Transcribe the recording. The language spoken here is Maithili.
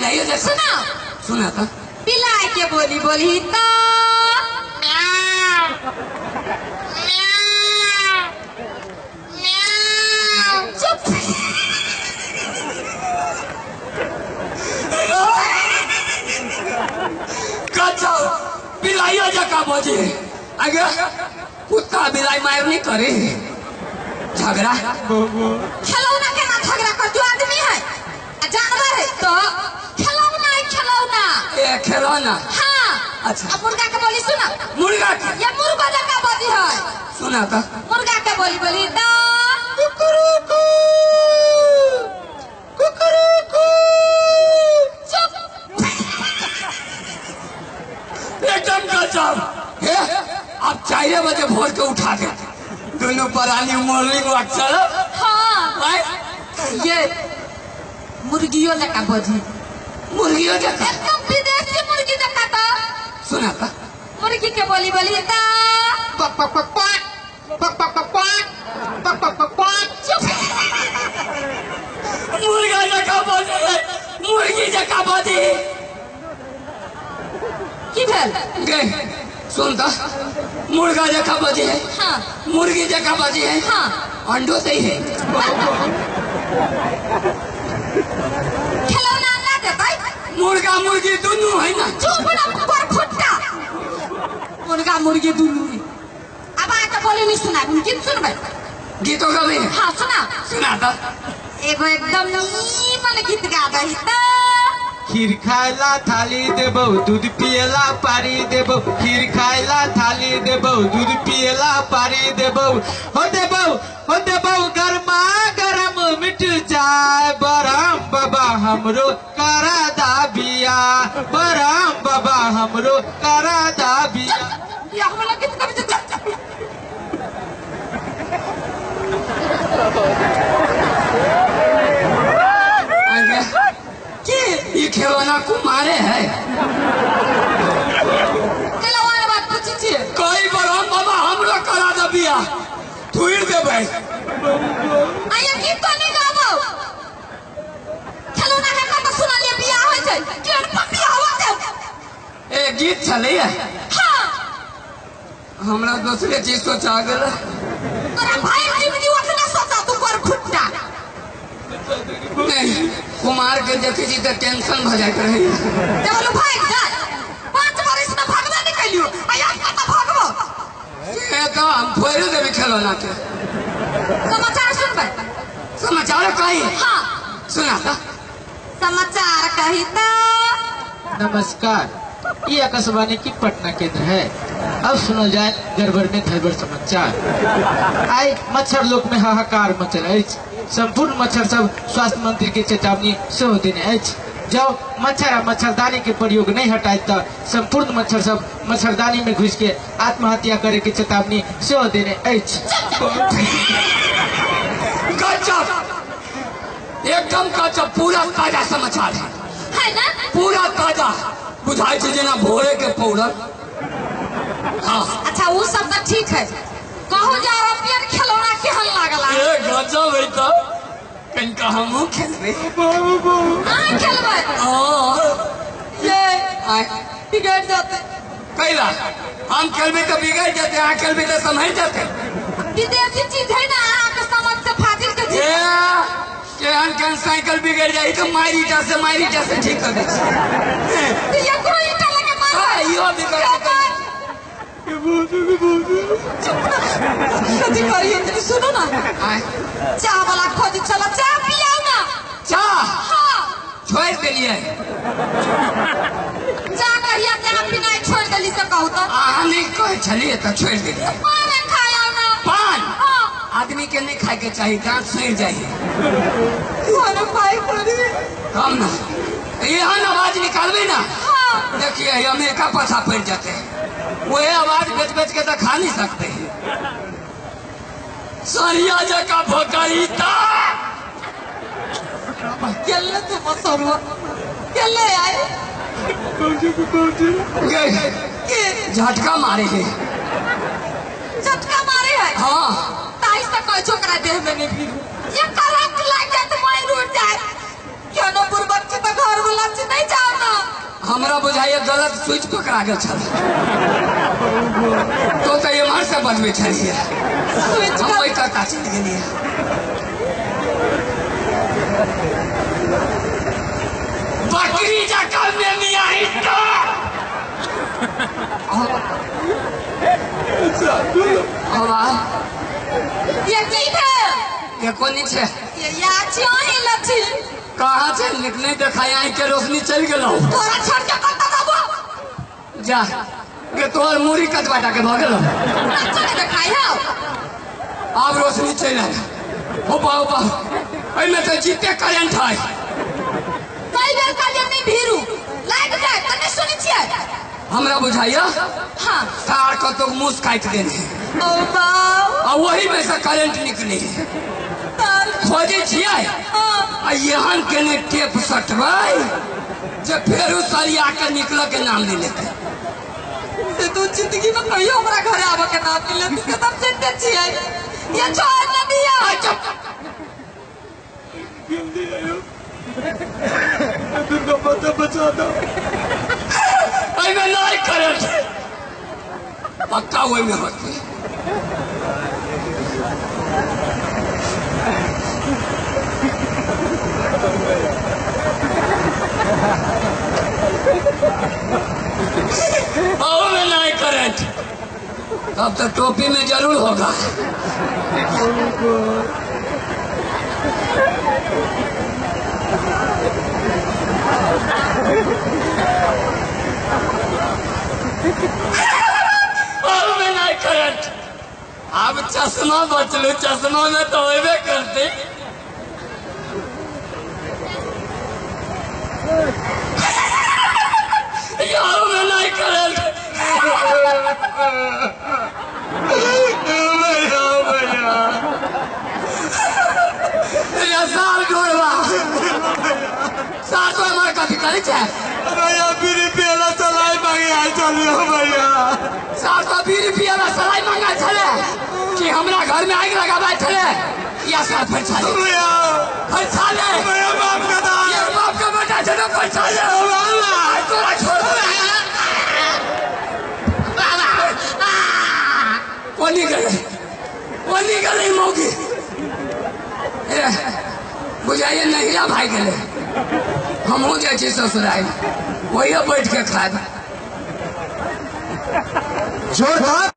बिलाइयो जका। सुना सुना तो बिलाई के बोली बोली तो म्याऊ म्याऊ म्याऊ। चुप। गजब बिलाइयो जका बजे। आगे कुत्ता बिलाई मार नहीं करे झगड़ा। खिलौना के ना झगड़ा कर, जो आदमी है जानवर है तो खिलौना है खिलौना। ए खिलौना। हाँ। अच्छा अब मुर्गा के बोली सुना। मुर्गा के ये मुर्गा जका बोली है। सुना तो मुर्गा के बोली बोली तो कुकरुकू कुकरुकू। चुप। एकदम गजब। अब 4 बजे भोर के उठा दे दोनों प्राणी मॉर्निंग वॉक चलो। हाँ ये मुर्गियों जका बजी। मुर्गियों जका एकदम विदेशी मुर्गी जका तो। सुना तो मुर्गी के बोली बोली तो पक पक पक पक पक पक पक पक पक पक। चुप। मुर्गा जका बजे मुर्गी जका बजे। की भेल गे सुन तो मुर्गा जका बजे है। हाँ। मुर्गी जका बजे है। हाँ। अंडो सही है। खिलौना अंडा देता है। मुर्गा मुर्गी दोनों है ना। चुप ना पर फुटका। मुर्गा मुर्गी दोनों है। अब आके बोली नहीं सुना गीत सुनबे। गीतों का भी। हाँ सुना सुना तो एगो एकदम नीमन गीत गा दही तो। खीर खायला थाली देबो दूध पियला पारी देबो। खीर खायला थाली देबो दूध पियला पारी देबो। हो देबो हो देबो गरमा गरम मिठ चाय। बरम बाबा हमरो करा दा बिया। बरम बाबा हमरो करा दा बिया। या हमरा गीत कभी तो ये खिलौना कुमारे है। खिलौना बात पूछी छी। कई बार हम बाबा हमरो करा दे बिया थुइर देबै। आया गीत तो नहीं गाबो। खिलौना के कथा सुना लिए बिया होय छै। केहन पपिया हवा दे। ए गीत छलै। हां हमरा दोसरे चीज सोचा गेल। तोरा भाई जिंदगी ओतना सोचा तू पर फुट्टा। नहीं कुमार के देखे छी त टेंशन भ जाइत रहे। चलू भाग जा 5 बरिस में भागबे नहीं कलियो आ यार कत भागबो। से तो हम फोड़ि देबै खिलौना के। समाचार सुनबै। समाचार कही। हाँ सुना तो समाचार कही तो। नमस्कार, ये आकाशवाणी की पटना केंद्र है। अब सुनल जाए गड़बड़ में धड़बड़ समाचार। आई मच्छर लोक में हाहाकार मचल अछि। संपूर्ण मच्छर सब स्वास्थ्य मंत्री के चेतावनी सेहो देने अछि। जब मच्छर आ मच्छरदानी के प्रयोग नहीं हटाए तो संपूर्ण मच्छर सब मच्छरदानी में घुस के आत्महत्या करे के चेतावनी सेहो देने अछि। गजब एकदम गजब। पूरा ताजा समाचार है ना। पूरा ताजा बुझाई छै जेना भोरे के पौड़ल। हाँ अच्छा वो सब तो ठीक है। कहू जा रुपया खिलौना केहन लागल। ए गजब है तो कनिका हमहूँ खेलबै। अहाँ खेलबै? हाँ ये बिगड़ जाते। कैला हम खेलबै तो बिगड़ जाते, अहाँ खेलबै तो सम्हरि जाते। विदेशी चीज है ना, अहाँ के समझ से फाजिल के चीज। केहन केहन साइकिल बिगड़ जाए तो मारि ईटा से ठीक कर दै छै। तो एकरो ईटा लगे मार। हाँ इहो बिगड़ जेतै। कथी करिए तनी सुनो ना। चाह वाला खोज चला चाह पियाओ ना। चाह? हाँ छोड़ देलिए। चाह कहिया चाह पिनाइ छोड़ देली से कहू तो। अहाँ नहीं कहै छलिए तऽ छोड़ देलिए। पान खाओ ना। पान? हाँ आदमी के नहीं खाए के चाहिए, दांत सड़ जाए। भाई करी हम ना एहन आवाज निकालबे ना। हाँ देखिए अमेरिका पाछा पड़ जाते हैं। वह आवाज बेच बेच के तो खा नहीं सकते हैं। सरिया जका भोकरी ता केले तू मसरुआ केले आए के झटका मारे है। झटका मारे है। हाँ ताई से कह छोकरा देह में नहीं फिरू। ये करंट लाग जाए तो मैं उड़ जाए। केनो बुरबक छी त घर वाला छी नहीं जाओ ना। हमरा बुझाइए गलत स्विच पकड़ा गेल छल। तो त एम्हर से बजबै छलियै। स्विच हम ओहि कता चलि गेलियै। बकरी जकाँ मेमिया हिस्सा। ये की भेल? ये कोनी छै? ये या छी अहीं लछी। कहाँ छै? नहीं देखाय, आँखि के रोशनी चलि गेलौ। तोरा छोड़ के कतऽ जेबो? जा गे, तोहर मूड़ी कतबा टा के भऽ गेलौ? अच्छा नहीं देखाय हौ। आब रोशनी चलि आयल। हो बा हो बा, एहिमे तऽ जीते करेंट है। कई बेर कहलियै नहीं भीरू लागि जाय तऽ नहीं सुनै छियै। हमरा बुझाइया हाँ तार कतौ मूस काटि देने ओ बाप, आ वही में से करेंट निकले। तार खोजै छियै हाँ आ एहन केने टेप सटबै जे फेरो सरिया के निकल के नाम नहीं लेते। से तू जिंदगी में कहियो हमरा घरे आबऽ के नाम नहीं लेती से तब चिंते छियै। ये छोड़ न दिया। अच्छा दुर्गा माता बचा दो। एहिमे नहीं करेंट पक्का ओहिमे होतै। में नहीं करंट, तब तो टोपी में जरूर होगा। में नहीं करंट। अब चश्मा बचलू, चश्मा में तो होबे करते। यार में नहीं करंट। भैया साल ढोलवा साल तो हमारे कथी करै छै? भैया बीड़ी पियला सलाई मांगे आयल छलियै भैया। साल तो बीड़ी पियला सलाई मांगे छलै कि हमरा घर में आगि लगाबै छलै? या साल फरछा ले भैया, फरछा ले भैया, बाप का दान। ये बाप का बेटा छै तो फरछा ले। आज तोरा छोड़ कोनी गेलै, कोनी गेलै मौगी। बुझाइए नहिरा भाई गेलै। हमहूँ जाइ छी ससुराल, वही बैठ के खायब। जोरदार।